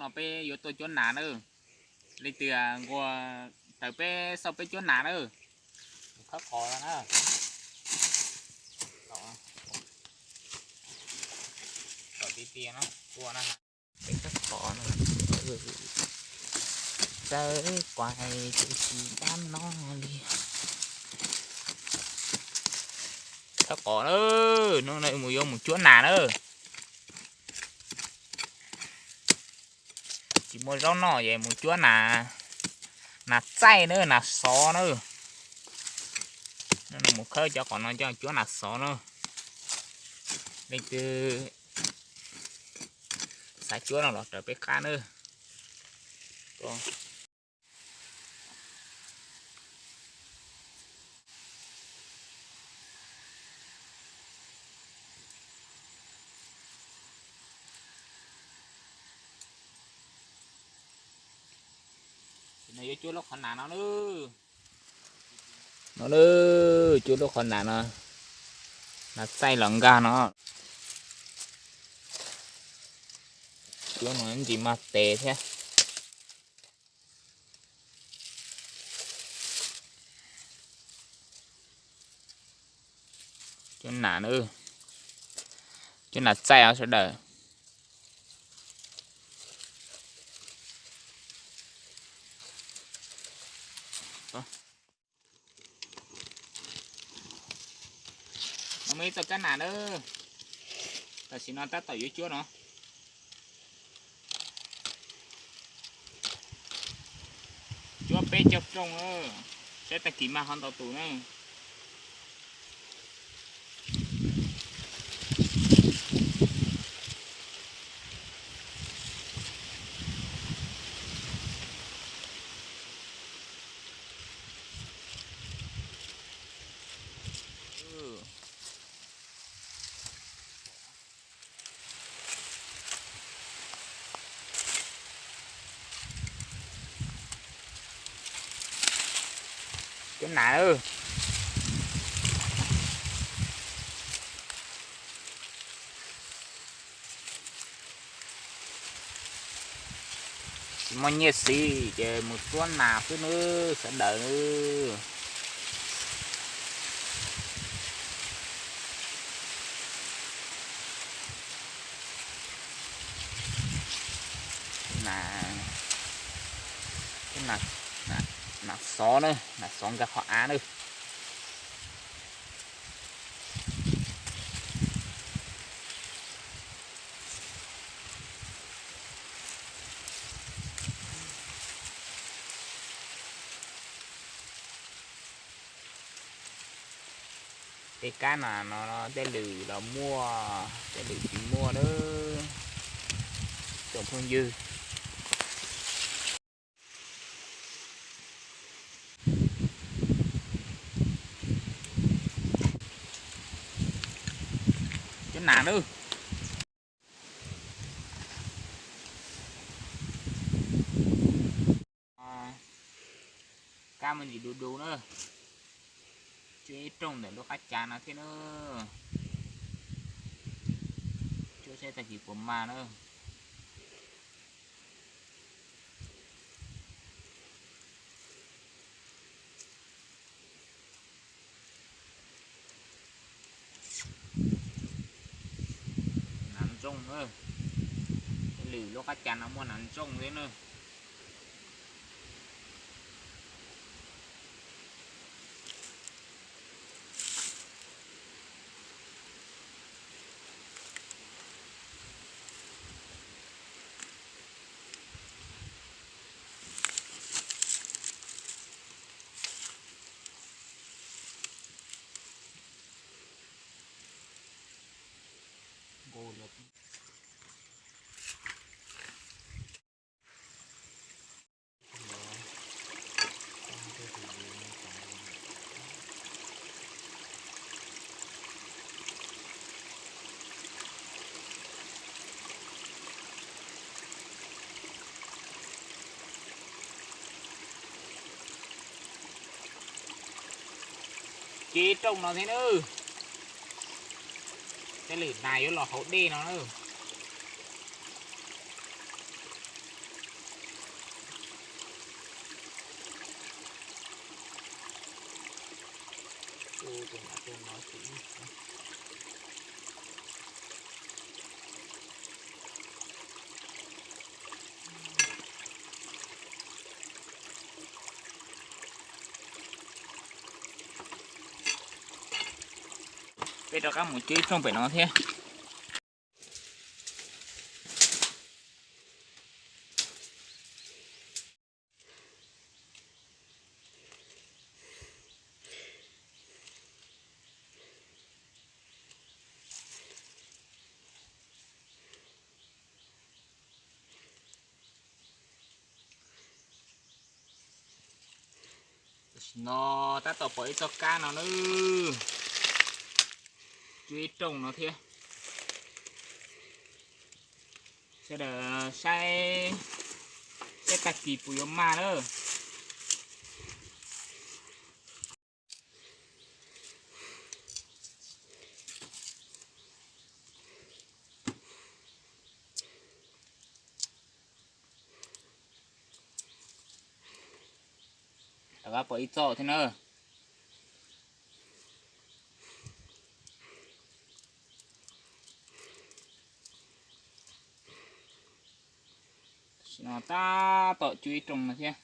No peb yuav tuaj cuab nas na. Leej twg nquag raws peb xauj peb cuab nas na. Khawb qos na. Kom tiag tiag no, tua na. Peb khawb qos no. Txawb quai tus tsis dab no li. Khawb qos na, hnub no mus yuav mus cuab nas na. Tsis muaj zaub noj ces mus cuab nas, nas txaij na, nas xov na. Hnub no mus khawb cov qos no coj cuab nas xov na. Leej twg xav cuab no los raws peb qab na. No yuav cuab lub qhov nas no na. No na, cuab lub qhov nas no, nas txaij los nkag no. Cuab no ntsis mas tes thiab. Cuab nas, cuab nas txaij os sawv daws. No muaj ib txoj kab nas na, tam sim no tab tom yuav cuab no. Cuab peb caug rooj, saib tag kis mag qhov ntau tus na. Cuab nas. Tsis muaj nyiaj xiv ces mus cuab nas xwb nawb sawv daws. Nas xov na, nas xov nkag qhov av na. Tej kab nas no tej lwm los muaj, tej lwm tsis muaj nawb tsoom phooj ywg. Cuab nas nawb. Kab muaj ntsis du du na. Cuab ib rooj ntawm lub qab cas no thiab na. Cuab saib tag kis puas mag na. Nas ntsooj na. Lwm lub qab cas no muaj nas ntsooj thiab na. Ces rooj no thiab na. Tej lwm nas yuav los hauv dej no na. Peb rov qab mus cuab ib rooj pem no thiab. Tam sim no tab tom pom ib txoj kab no na, cuab ib rooj no thiab. Sawv daws saib, saib tag kis puas yuav mag na. Rov qab pom ib txoj thiab na. Tam sim no tab tom cuab ib rooj no thiab.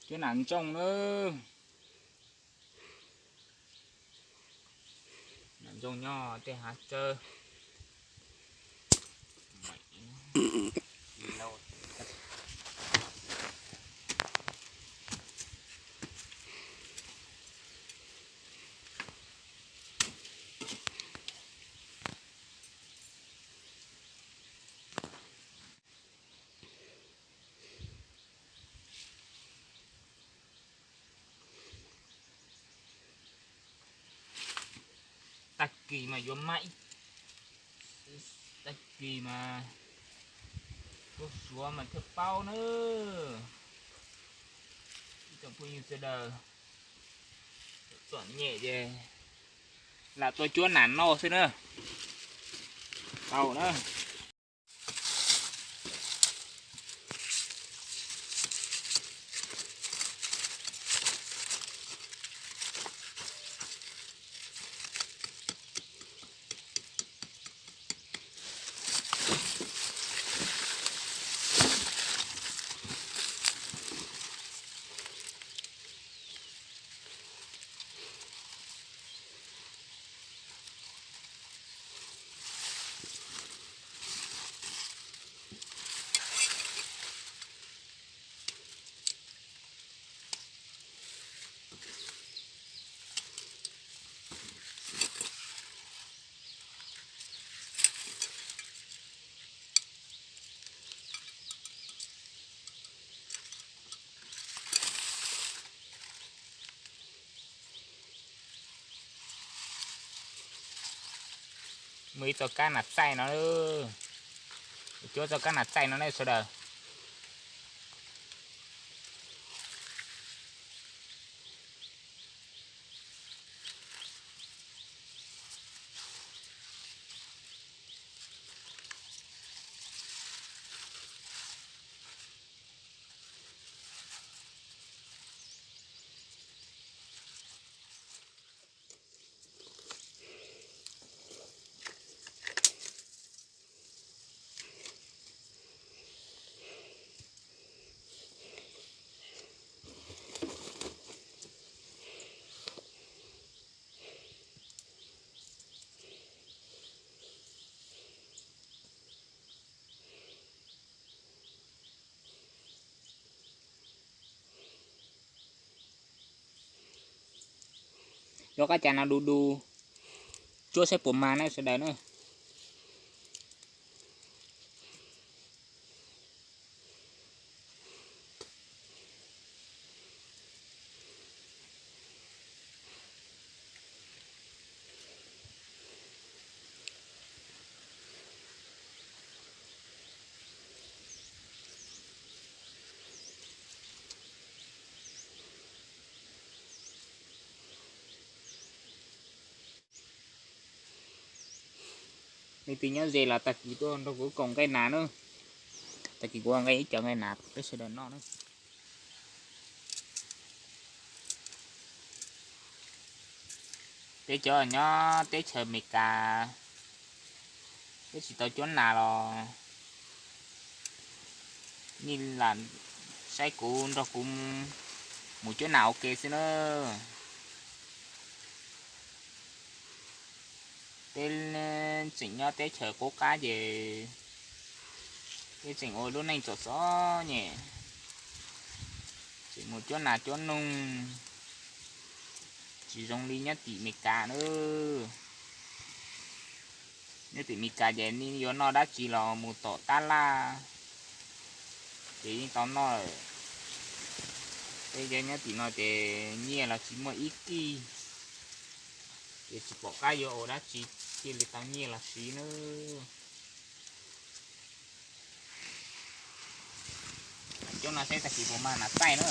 Cuab nas ntsooj na. Nas ntsooj nyob tej hav tsawb. Tag kis mas yuav mag ib, tag kis mas tuaj suav mas thiaj paub na. Ib tsoom phooj ywg sawv daws, txom nyem ces lam tuaj cuab nas noj xwb na. Tau na. Muaj ib txoj kab nas txaij no, cuab txoj kab nas txaij no ne sawv daws. Yuav qab cas no du du, cuab saib puas mag na sawv daws na. Leej twg nyob ze los tag kis tuaj nrog kuv koom nqaij nas na. Tag kis kuv ua nqaij ib co nqaij nas peb sawv daws noj na. Peb cov nyob teb chaws Amelikas, peb tsis tau cuab nas los nej lam saib kuv nrog kuv mus cuab nas ua ke xwb na. Peb tseem nyob teb chaws qub qab ces peb tseem ua lub neej txom txom nyem, tseem mus cuab nas cuab noog, tsis zoo li nyob tim Amelikas na. Nyob tim Amelikas ces nej yuav noj dab tsi los mus tom tab laj ces yeej tau noj lawm. Peb nyob tim no ces nyiaj los tsis muaj ib kij, ces tsis pom qab yuav ua dab tsi thiaj li tau nyiaj los siv na. Cov no seb tag kis puas mag nas txaij na.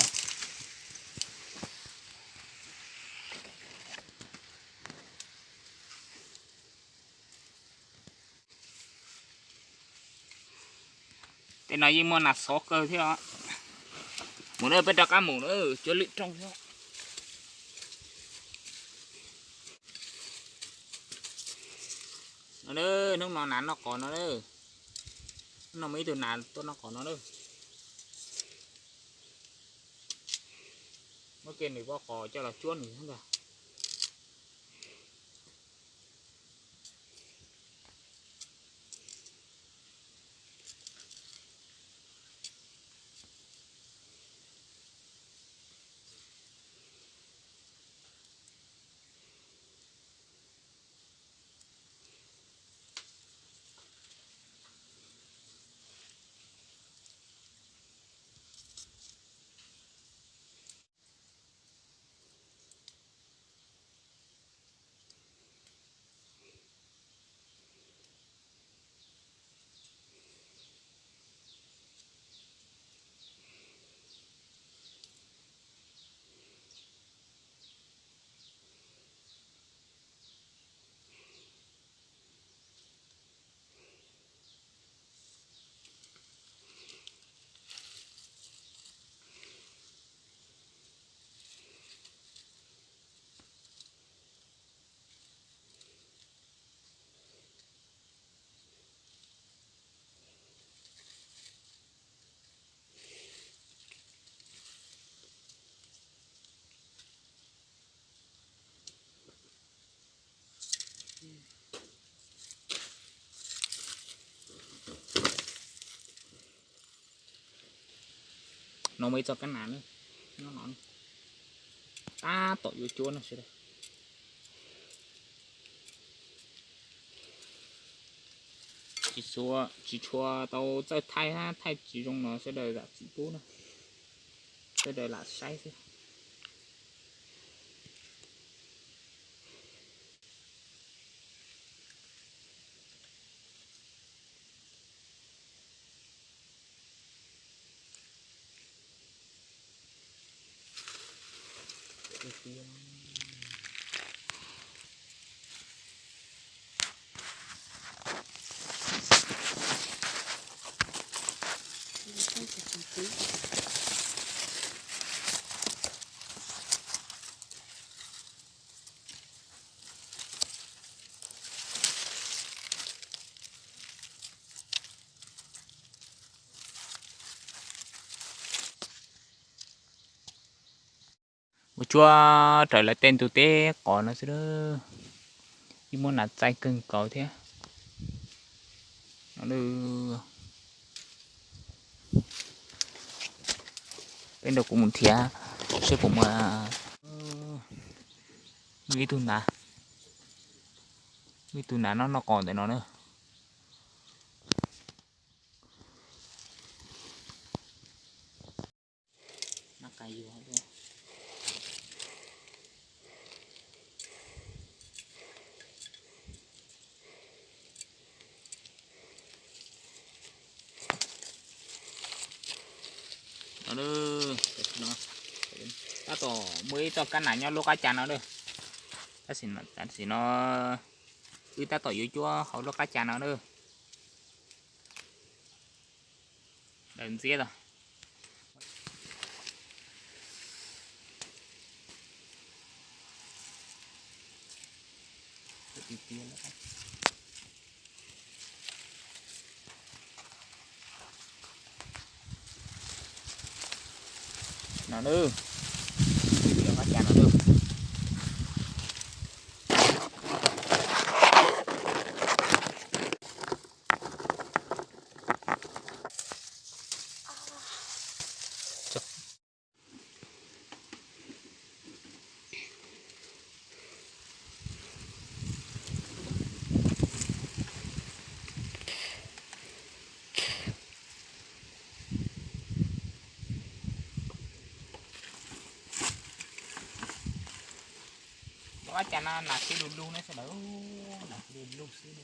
Tej no yeej muaj nas xov kawg thiab os. Mus na, peb rov qab mus na, cuab lwm rooj thiab. No, hnub no nas noj qos no na. Hnub no muaj ib tug nas tuaj noj qos no na. Muab kiag nws pob qos coj los cuab nws ntag. No muaj ib txoj kab nas na, nyob no, tab tom yuav cuab no sawv daws. Tsis tshua tau txawj thaij, thaij tsis zoo no sawv daws zam txim pub na, sawv daws lam saib xwb. Ua cuab raws lawv tej ntug teb qos no xwb, yeej muaj nas txaij kawg nkaus thiab. Peb nrog kuv mus nrhiav seb puas muaj ib tug nas, ib tug nas noj noj qos ntawm no na. Tab tom muaj ib txoj kab nas nyob lub qab ca no na. Tam sim no wb tab tom yuav cuab hauv lub qab ca no na. Daws ntxiab os. Nws, nws qab cas no nws. Ua cas no nas thiab du lug ne sawv daws, nas thiab du lug xwb.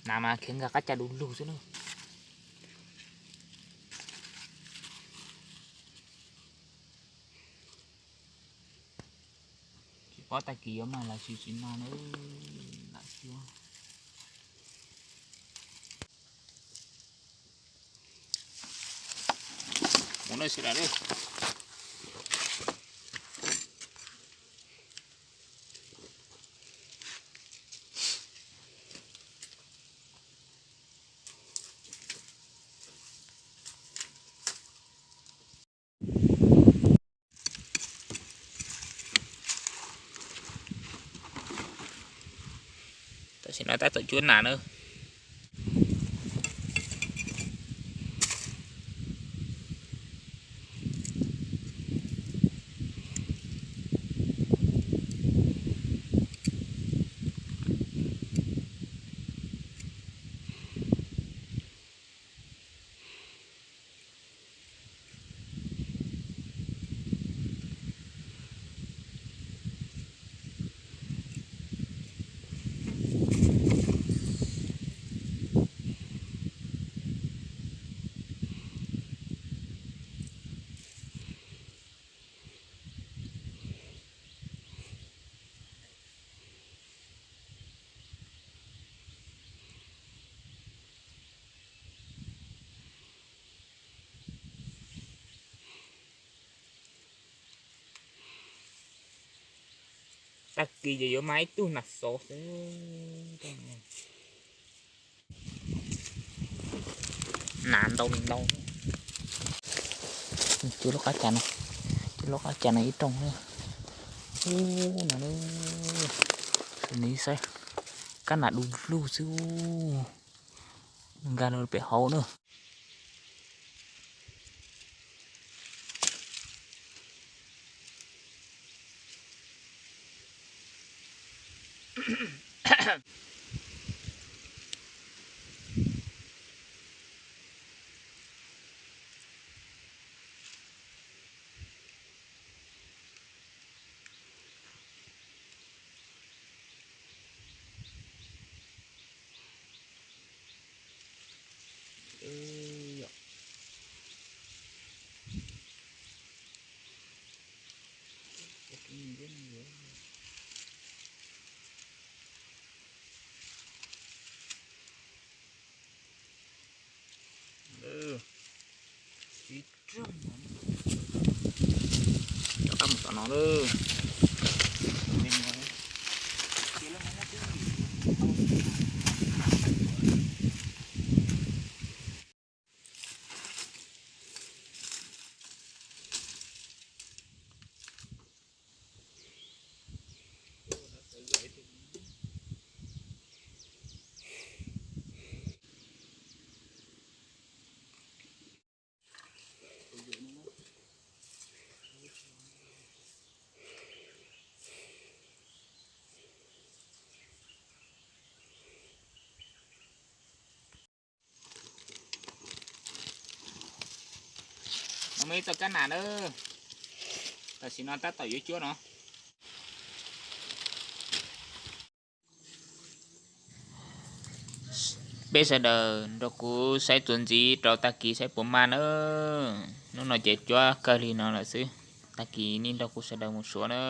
Nas mas khiav nkag qab ca du lug xwb na. Tsis paub tag kis yuav mag los tsis tsis mag na, lam cuab. Mus na sawv daws. Tam sim no tab tom cuab nas na. Tag kis ces yuav mag ib tug nas xov xwb. Nas ntau li ntau. Cuab lub qab cas no, cuab lub qab cas no ib rooj. Ub no, saib, kab nas du lug xwb. Nkag los pem hauv na. Cov qab mus tom no lawm. Muaj ib txoj kab nas na. Tam sim no tab tom yuav cuab no. Peb sawv daws nrog kuv saib txuas ntxiv rau tag kis saib puas mag na. Hnub no ces cuab kawg li no lawm xwb. Tag kis nej nrog kuv sawv daws mus suav na.